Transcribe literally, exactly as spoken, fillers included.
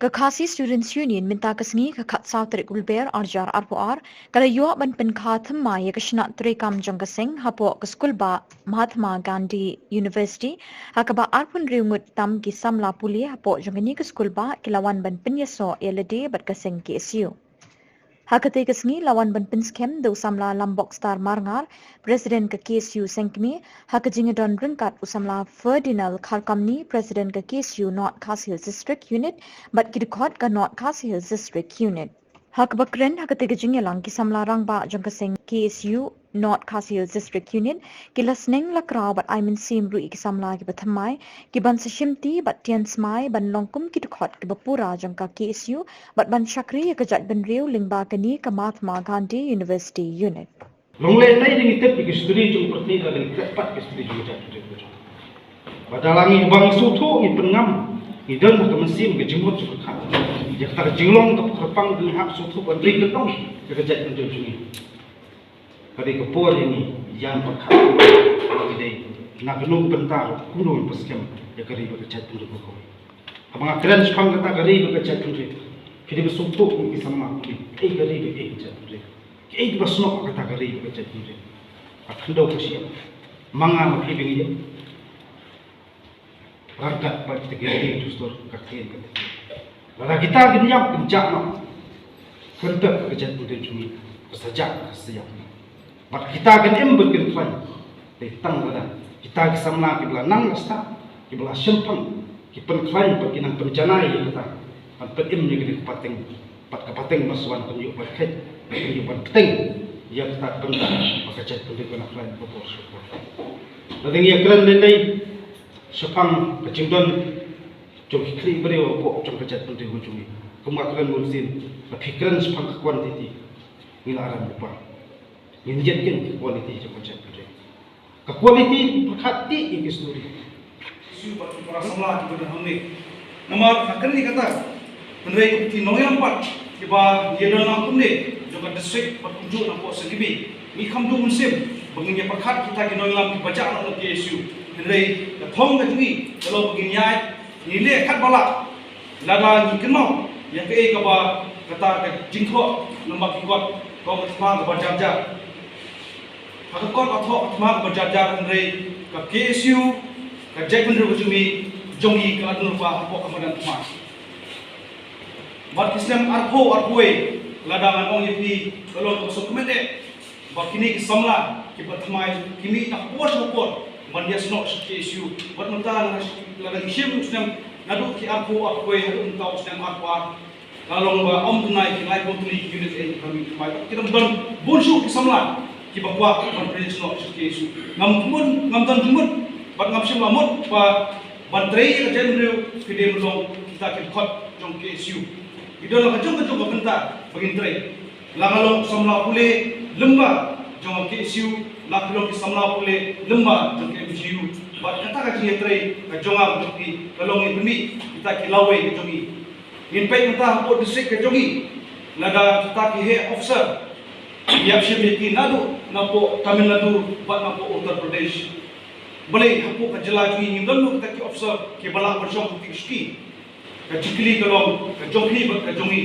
Ka Khasi Students Union mynta ka sngi ka khatsaw tarik Lber arjar arphew ar ka la ïoh ban pynkha thymmai ïa ka shnat treikam jong ka seng hapoh ka skulbah Mahatma Gandhi University, ha kaba arphew hynriew ngut tam ki samla pule hapoh jong kane ka skulbah ki la wan ban pynïasoh ïa lade bad ka seng K S U. Ha katei ka sngi la wan ban pynskhem da u samla Lambok Star Marngar, President ka K S U Sengkmie, ha ka jingïadon ryngkat u samla Ferdinand Kharkamni, President ka K S U North Khasi Hills District Unit, bad ki dkhot ka North Khasi Hills District Unit. Ha kaba kren ha katei ka jingïalang, ki samla rangbah jong ka seng K S U North Khasi Hills District Unit ki la sneng la kraw bad ai mynsiem ruh ïa ki samla kiba thymmai, ki ban sa shimti bad tian smai ban long kum ki dkhot kiba pura jong ka K S U bad ban shakri ïa ka jaitbynriew lyngba kane ka Mahatma Gandhi University Unit. Long lehnoh ngi tip ïa ka history jong ka pyrthei, lada ngi klet pat ka history jong ka jaitbynriew ka jong. Bad lada ngi, ba ngi sngewthuh, ngi pynngam, ngi don ha ka mynsiem ka jingmut jingpyrkhat ïa kata ka jinglong kaba kyrpang, ngi hap sngewthuh ban ri kyndong ïa ka jaitbynriew jong ngi. Ka dei ka por ïa ngi ïa pyrkhat ba ngi dei na kano ka bynta, kumno ngin pynskhem ïa ka ri bad ka jaitbynriew ka kawei. Haba nga kren shaphang kata ka ri bad ka jaitbynriew, phi dei ban sngewthuh kum ki samla, kaei ka ri bad kaei ka jaitbynriew, kaei kaba snoh ha kata ka ri bad ka jaitbynriew. Ka khyndew ka shyiap, ma nga ma phi ba ngi ïa ryngkat bad kita ki ri dustur ka ktien ka ktien. Lada kita kin ïap kin jah noh, kan tep ka jaitbynriew jong ngi ka sa jah ka sa ïap. Bad kita kin im bad kin khlaiñ, dei tang lada kita ki samla kiba la nang la stad, kiba la shemphang, ki pynkhlaiñ bad ki nang pynjanai ïa kata, ban pynim ïa kane ka pateng, bad ka pateng ba sa wan pynïoh ban kheit, ban pynïoh ban bteng ïa kata ka bynta ba ka jaitbynriew ka nang khlaiñ ka bor sha ka bor. Lada ngi ïa kren lei lei shaphang ka jingdon jong ki khlieh briew hapoh jong ka jaitbynriew jong ngi, kum nga kren mynsiem, lada phi kren shaphang ka quantity, ngi la ram lypa. Ngin ïa kren ka quality jong ka jaitbynriew. Ka quality pyrkhat te ïa ki story. Shu bad ki para samla kiba don hangne. Namar ka kane kata, hynrei ki nongïalam pat kiba ïa don lang kumne jong ka district bad kumjuh na poh Sengkmie, ngi kham duh mynsiem ba ngin ïa pyrkhat kita ki nongïalam kiba jah na K S U. Hynrei ka thong ka jong ngi ka long ba ngin ïa, ngi leh katba lah. Lada ngi kynmaw ïa kaei kaba kata ka jingthoh lyngba ki kot, ka thma kaba jar jar. Ha ka kot ka thoh ka thma kaba jar jar, hynrei ka K S U, ka jaitbynriew ka jong ngi, jong ngi ka la don lypa hapoh ka madan thma. Bad ki snem arphew arphew wei, lada ngan ong ïa phi, ka long kaba sngewkmen eh ba kine ki samla kiba thymmai ki mih na ka por sha ka por ban ïasnoh sha K S U. Bad mynta lada, lada ngi shim u snem naduh ki arphew arphew wei haduh mynta u snem arphew ar, ka long ba ym tynrai ki laiphew tylli ki unit eh kiba mih thymmai. Bad ki dang don bun shuh ki samla kiba kwah ban pynïasnoh sha K S U. Ngam don, ngam don jingmut bad ngam shym la mut ba ban trei ïa ka jaitbynriew ka dei ban long kita ki dkhot jong K S U. Ki don la ka jong ka jong ka bynta ba ngin trei. La ka long samla pule lyngba jong ka K S U, la ka long ki samla pule lyngba jong ka M G U. Bad kata ka jingïatrei ka jong nga ka jong phi ka long ïa pynmih kita ki lawei ka jong ngi. Ngin peit mynta hapoh district ka jong ngi, lada kita ki heh officer ïa shim ïa ki naduh napoh Tamil Nadu bad napoh Uttar Pradesh. Balei hapoh ka jylla jong ngi ngim don kita ki officer kiba lah ban shong ha ki shuki? Ka jingkylli ka long ka jong phi bad ka jong ngi,